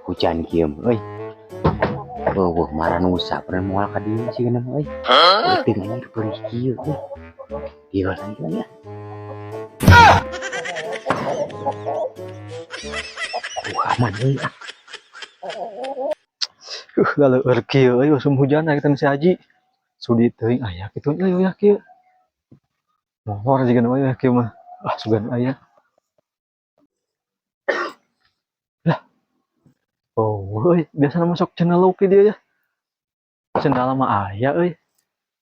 Hujan kieu mah euy. Euweuh maranusa pernah moal ka dieu sih mah euy. Peuting anjir perih kieu euy. Ieu lagi ya. Aman euy ah. Laleur kieu euy usum hujan aya si Haji. Sudi teuing aya kitu euy uyah kieu. Mohor jiga nu uyah kieu mah. Ah, sugan aya. Lah. Oh, euy, biasana masuk channel ki dia ya. Sendal mah aya euy.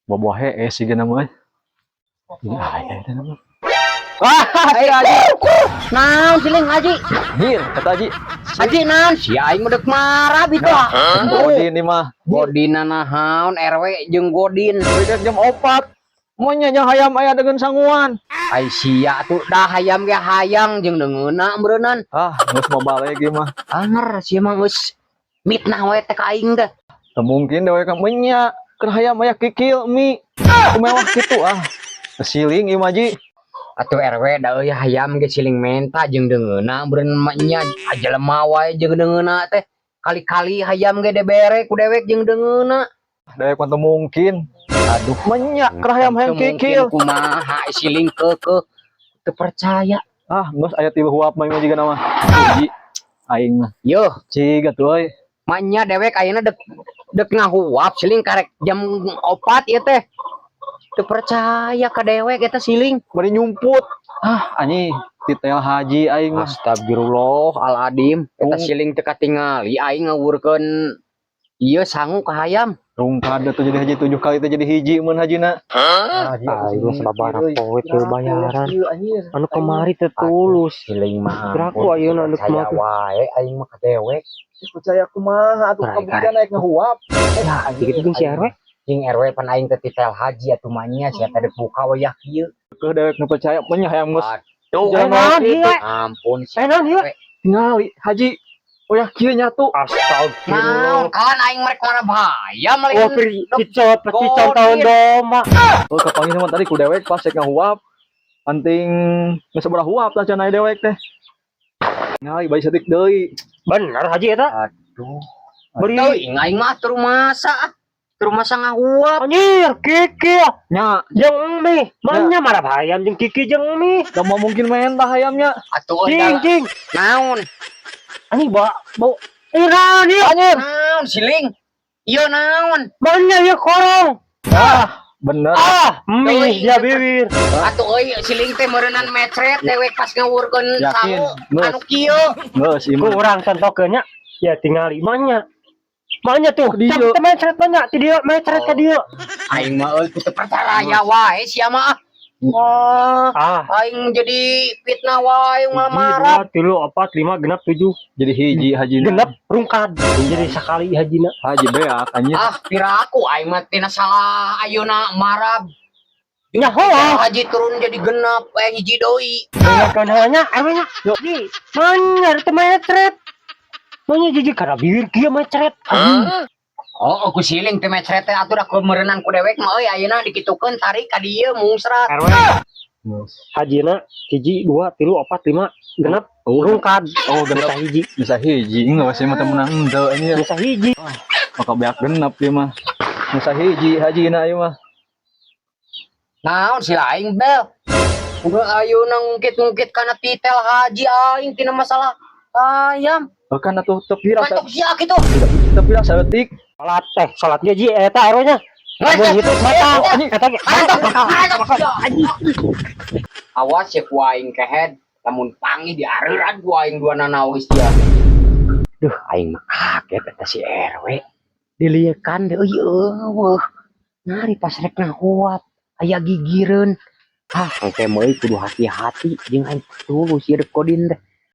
Boboh hees siga mah euy. Ini aya eta mah. Wah, si Haji. Naon siling Haji? Anjir, kata Haji. Haji naon? Si aing mah deuk marah itu ah. Godin ini mah. Godina naon RW jeung Godin. Udah jam 4. Monya jeung hayam aya dengan sanguan. Ai sia tuh dah hayam ge hayang jeung deungeuna meureunnan. Ah, geus mau balik ieu mah. Anger sia mah geus mitnah wae teh ka aing teh. Teu mungkin dewe ka menya. Keur hayam aya kikil mie. Mewah kitu ah. Siling ieu mah Ji. Atuh RW da euy hayam ge siling menta jeung deungeuna meureun mah nya jelema wae jeung deungeuna teh. Kali-kali hayam ge dibere ku dewek jeung deungeuna. Dewek mah teu mungkin. Aduh, Menya keur hayam hayam teu mungkin kikil. Kumaha siling keukeuh teu percaya. Ah, geus aya tilu huap mah ieu mah jiga nama. Ji aing mah. Yo, Cig atuh euy. Manya dewek ayeuna dek dek ngahuap siling karek jam 4 ieu teh. Teu percaya ka dewek eta siling. Bari nyumput. Ah, anjing titel haji aing mah. Astagfirullahaladzim, eta Oh. siling teu katingali aing ngawurkeun ieu sangu ka hayam. Rungkad tuh jadi haji 7 kali teh jadi hiji mun hajina. Aing mah sababaraha poe teu bayaran. Anu kamari teu tulus. Siling mah. Piraku ayeuna anu percaya kumaha. Wae aing mah ka dewek. Percaya kumaha atuh Karai, kabuktian naik ngahuap. Nah, gitu jeung si RW. Jeung RW pan aing teh titel haji atuh mah nya sia teh dek buka wayah kieu. Keuh dewek nu percaya mah nya hayam geus. Aduh, Jangan naon gitu. ieu? Ampun si Eh, naon ieu? RW. Tingali haji uyah kieu nyatu. Astagfirullah. Naon kalan aing merek mana bahaya malah. Oh, picot, picot tahun domba. Oh, kapanggih sama tadi ku dewek pas rek ngahuap. Penting geus sabaraha huap lah cenah dewek teh. Ngali bae saeutik deui. Bener haji eta. Aduh. Beri Teuing aing mah teu rumasa ah. Teu rumasa ngahuap. Anjir, kikil Nya, jeung mie. Manya marah hayam jeung kiki jeung mie. da mau mungkin main tah hayamnya. Atuh euy Cing, cing. naon? Anjing bawa bau. Eh, naon ieu? Anjir. Naon siling? Ieu naon? Manya ieu korong. Ah, bener. Ah, mie ya bibir. Atuh euy siling teh meureunnan mecret dewek pas ngawurkeun Yakin. sangu Geus. anu kieu. Geus ieu mah. Kurang contohkeun nya. Ya tingali manya. Manya tuh, Dieu. teu mecret manya, ti dieu mecret ka dieu. Aing mah euy teu percaya wae sia mah. Wah, Ah, aing jadi fitnah wae hiji, ngamarah. dua, tilu, opat, lima, genap, tujuh. Jadi hiji hajina. Genap rungkad. Jadi sakali hajina. Haji beak anjir. Ah, piraku aing mah tina salah ayeuna marab. Nyaho. Haji turun jadi genap hiji deui. Dengarkan hanya, emangnya. Ji, manya teu mecret. Manya jiji kana bibir kieu mecret. Oh, aku siling teh mecret teh atuh da meureunnan ku dewek mah euy ayeuna dikitukeun tarik ka dieu mungsrat. RW. Hajina hiji, dua, tilu, opat, lima, genap, Oh, rungkad. oh genap. Bisa hiji, Bisa hiji enggak sih mah teu meunang henteu anjir. bisa hiji. Maka beak genap ieu mah. Bisa hiji hajina ieu mah. Naon si aing bel. Udah ayeuna ngungkit-ngungkit kana titel haji aing tina masalah ayam. Oh, kan atuh teu pira Mantap sia kitu. teu pira saeutik. Salat teh, salatnya ji eta RW nya. Lamun hitu batal. Eta ge batal. Awas ya ku aing kehed, lamun panggih diareuran ku aing dua nanaois dia. Duh, aing mah kaget eta si RW. Diliekan deui eueuh. Nari pas rek ngahuap aya gigireun. Ah, engke mah euy kudu hati-hati jeung aing tulus ieu dek kodin teh.